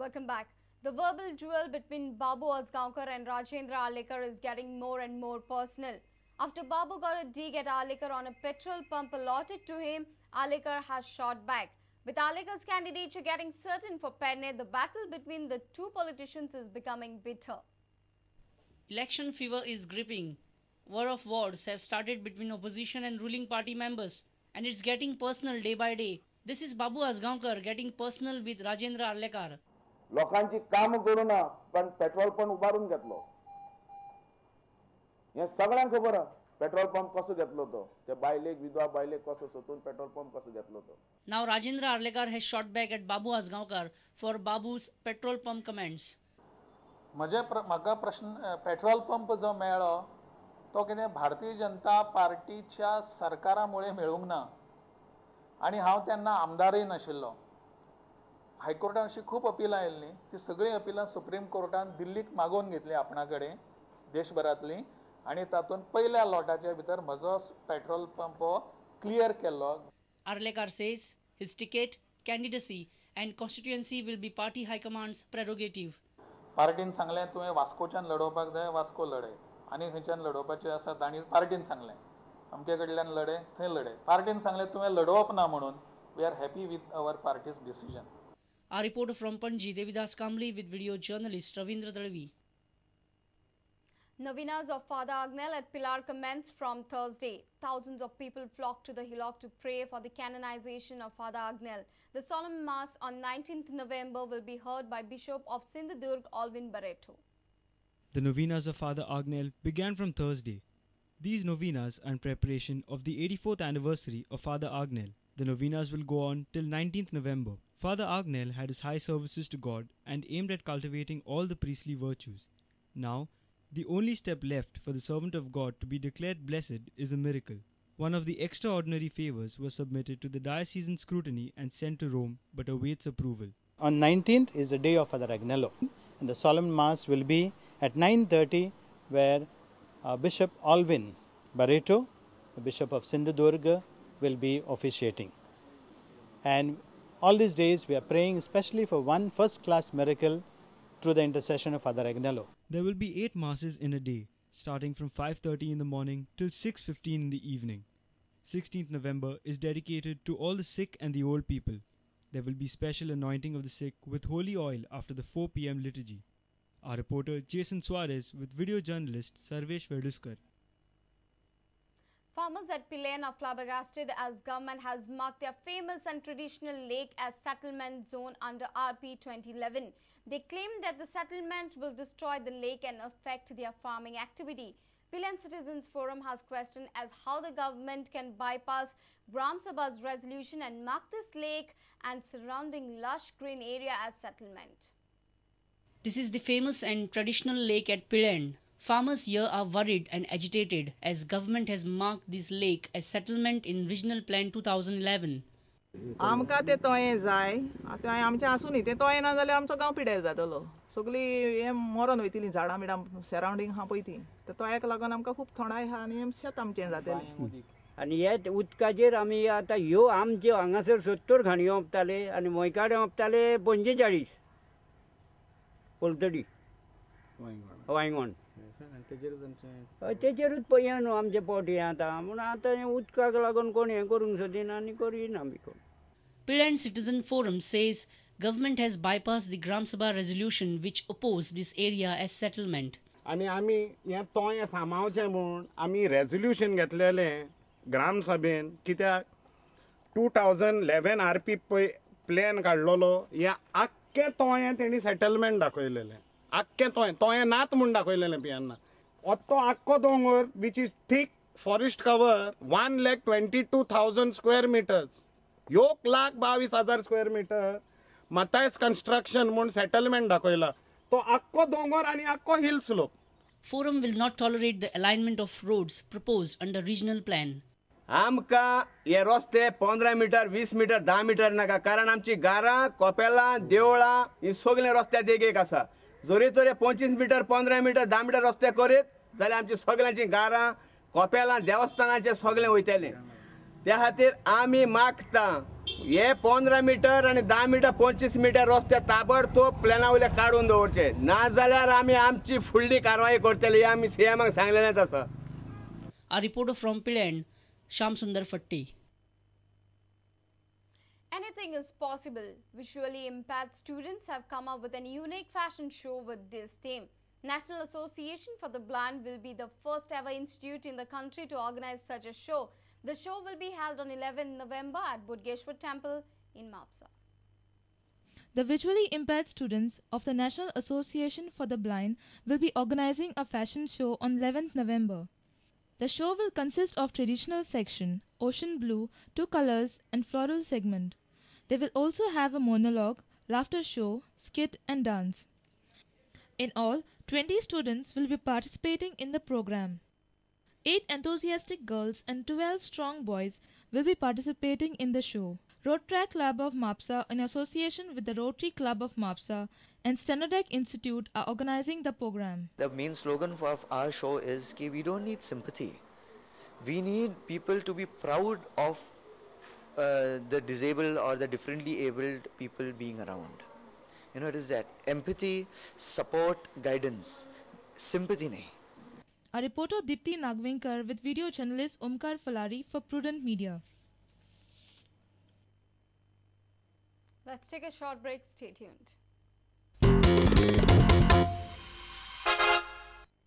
Welcome back. The verbal duel between Babu Azgaonkar and Rajendra Arlekar is getting more and more personal. After Babu got a dig at Arlekar on a petrol pump allotted to him, Arlekar has shot back. With Arlekar's candidature getting certain for Pernem, the battle between the two politicians is becoming bitter. Election fever is gripping. War of words have started between opposition and ruling party members, and it's getting personal day by day. This is Babu Azgaonkar getting personal with Rajendra Arlekar. लोकांची काम करू ना पण petrol pump उबारून घेतलो, हे सगळ्यांक खबर. पेट्रोल पंप कसो घेतलो तो, ते बायलेक विधवा बायलेक कसो सोदून पेट्रोल पंप कसो घेतलो तो. Now Rajendra Arlekar has shot back at Babu Azgaonkar for Babu's petrol pump comments. म्हजे म्हाका प्रश्न, पेट्रोल पंप जो मेळ्ळो तो कितें भारतीय जनता पार्टीच्या सरकारा मुळे मेळूंक ना आनी हांव तेन्ना आमदारय नाशिल्लो. हायकोर्टान अशी खूब अपिलां आयिल्लीं, ती सगळीं अपिलां सुप्रीम कोर्टान दिल्लीक मागोवन घेतली आपणा कडेन देशभरांतली, आनी तातूंत पयल्या लॉटाच्या भितर म्हजो पेट्रोल पंप हो क्लियर केल्लो. Arlekar says his ticket, candidacy and constituency will be party high command's prerogative. पार्टीन सांगलें तुवें वास्कोच्यान लडोवपाक जाय, वास्को लडय, आनी खंयच्यान लडोवपाचें आसा तांणी पार्टीन सांगलें अमके कडल्यान लडय, थंय लडय. पार्टीन सांगलें तुवें लडोवप ना म्हणून. We are happy with our party's decision. Our reporter from Panji, Devidas Kamli, with video journalist Ravindra Dalvi. Novenas of Father Agnel at Pilar commenced from Thursday. Thousands of people flocked to the hillock to pray for the canonization of Father Agnel. The solemn mass on 19th November will be heard by Bishop of Sindhudurg, Alvin Barreto. The novenas of Father Agnel began from Thursday. These novenas are in preparation of the 84th anniversary of Father Agnel. The novenas will go on till 19th November. Father Agnel had his high services to God and aimed at cultivating all the priestly virtues. Now, the only step left for the servant of God to be declared blessed is a miracle. One of the extraordinary favors was submitted to the diocesan scrutiny and sent to Rome, but awaits approval. On 19th is the day of Father Agnello, and the solemn mass will be at 9:30, where Bishop Alvin Barreto, the Bishop of Sindhudurg, will be officiating. And all these days we are praying especially for one first-class miracle through the intercession of Father Agnello. There will be 8 masses in a day, starting from 5:30 in the morning till 6:15 in the evening. 16th November is dedicated to all the sick and the old people. There will be special anointing of the sick with holy oil after the 4 p.m. liturgy. Our reporter Jason Suarez with video journalist Sarvesh Veduskar. Farmers at Pilerne are flabbergasted as government has marked their famous and traditional lake as settlement zone under RP 2011. They claim that the settlement will destroy the lake and affect their farming activity. Pilerne Citizens Forum has questioned as how the government can bypass Gram Sabha's resolution and mark this lake and surrounding lush green area as settlement. This is the famous and traditional lake at Pilerne. Farmers here are worried and agitated as government has marked this lake as settlement in Regional Plan 2011. आमकां ते तोयें जाय, आतां आमचें आसूं न्ही, तें तोयें ना जाल्यार आमचो गांव पिड्यार जातलो, सगळीं हें मरोन वयतलीं झाडां बिडां सरावंडींग आहा पळय तीं, ते तोयाक लागून आमकां खूब थोंडाय आहा आनी शेत आमचें जातलें. आनी हे उदकाचेर आमी आतां ह्यो आमच्यो हांगासर 70 घाणयो ओंपताले आनी मोयकाडे ओंपताले 45 पलतडी वांयगण, तेचेरूच पळय न्हू आमचें पोट हें आतां, म्हूण आतां हें उदकाक लागून कोण हें करूंक सोदिना आनी करिना आमी कोण. Pilerne Citizen Forum says government has bypassed the Gram Sabha resolution which opposed this area as settlement. आनी आमी हें तोयें सांबाळचें म्हूण आमी रेजोल्युशन घेतलेलें ग्राम सभेन, कित्याक 2011 RP plan काडलेलो, हें आख्खें तोयें तेणी सेटलमेंट दाखयलेलें, आख्खें तोयें तोयें नात म्हूण दाखयलेलें पियेन्ना. तो आख्खो दोंगर which is thick forest cover 1,22,000 square meters, 1,22,000 square meter Mathias construction म्हूण सेटलमेंट दाखयला, तो आख्खो दोंगर आनी आख्खो hill slope. Forum will not tolerate the alignment of roads proposed under regional plan. आमकां हे रस्ते 15 मिटर 20 मिटर 10 मिटर नाका, कारण आमची घरां कोपेलां देवळां ही सगळीं रस्त्या देगेक आसा. जरी तर 25 मिटर 15 मिटर 10 मिटर रस्ते करीत जाल्यार आमची सगळ्यांची घरां कोपेलां देवस्थानाचें सगळें वयतलें. त्या खातीर आमी मागता हे 15 मिटर आनी 10 मिटर 25 मिटर रस्ते ताबडतोब प्लॅना वयले काडून दवरचे, ना जाल्यार आमी आमची फुडली कारवाई करतले हे आमी सीएमाक सांगलेलेंच आसा. A reporter from Pilerne, Sham Sundar Fatti. Anything is possible. Visually impaired students have come up with a unique fashion show with this theme. National Association for the Blind will be the first ever institute in the country to organize such a show. The show will be held on 11 November at Bodgeshwar Temple in Mapsa. The visually impaired students of the National Association for the Blind will be organizing a fashion show on 11th November. The show will consist of traditional section, ocean blue, 2 colors and floral segment. They will also have a monologue, laughter show, skit and dance. In all, 20 students will be participating in the program. 8 enthusiastic girls and 12 strong boys will be participating in the show. Rotaract Club of Mapsa in association with the Rotary Club of Mapsa and Stenodec Institute are organizing the program. The main slogan for our show is that we don't need sympathy. We need people to be proud of the disabled or the differently abled people being around. You know, it is that empathy, support, guidance, sympathy nahi. A reporter Dipti Nagvenkar with video journalist Omkar Falari for Prudent Media. Let's take a short break. Stay tuned.